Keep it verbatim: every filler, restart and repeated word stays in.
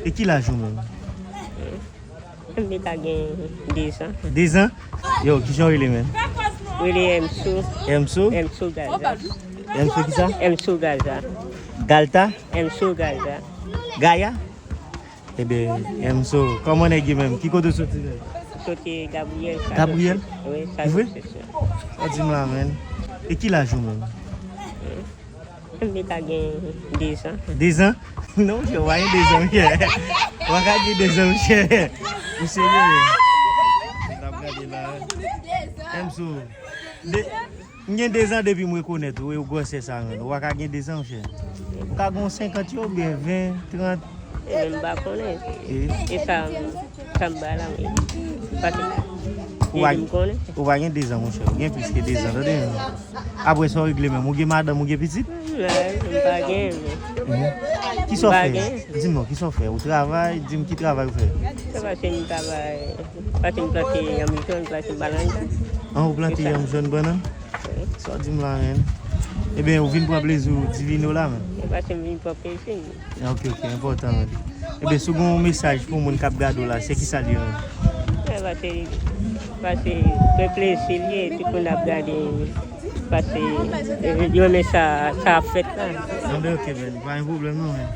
E ki laj ou menm? M te ka gen dezan. Dezan? Yo, kijan w rele menm? Rele Emsou. Emsou? Emsou Gaza. Emsou kisa? Emsou Gaza. Galta? Emsou Gaza. Gaya? Ebyen, Emsou, kòman nèg yo menm? Ki kote w soti menm? Soti Gabriyèl. Gabriyèl? Wi, Ou vre? Gabriyèl. Sa di m la menm. E ki laj ou menm? M te ka gen dezan. Dezan? Non, monchè, ou pa gen dezan, monchè. Ou pa ka gen dezan, monchè. Ou serye? N ap gade la. Emsou. De, m gen dezan depi m rekonèt ou, e ou gwosè sa menm. Ou pa ka gen dezan, monchè. Ou ka gen senkant yo, oubyen ven, trant. E menm pa konnen. E sa, sa m ba la, wi. Pati. Ou pa, M konnen. Ou pa gen dezan, monchè. Ou gen plis ke dezan, tande. Apre sa, w regle menm. Ou gen madanm, ou gen pitit? M pa gen. Mhm. Kisa w fè? Di m non, kisa w fè? Ou travay? Di m ki travay ou fè? Se paske m travay. Paske m plante yanm jòn, plante bannann. An, ou plante yanm jòn, bannann? Sa w di m la, menm? Ebyen, ou vin pran plezi w divine w la, menm? Se paske m vin pran plezi m. Ok, ok, enpòtan, menm. Ebyen, si w gen yon mesaj pou moun k ap gade w la, se kisa l ye, menm? Pase, pase, fè plezi l ye, tout moun ap gade. Pase, yo renmen sa, sa ap fèt la. Anben, ok, menm. Pa gen pwoblèm, non, menm.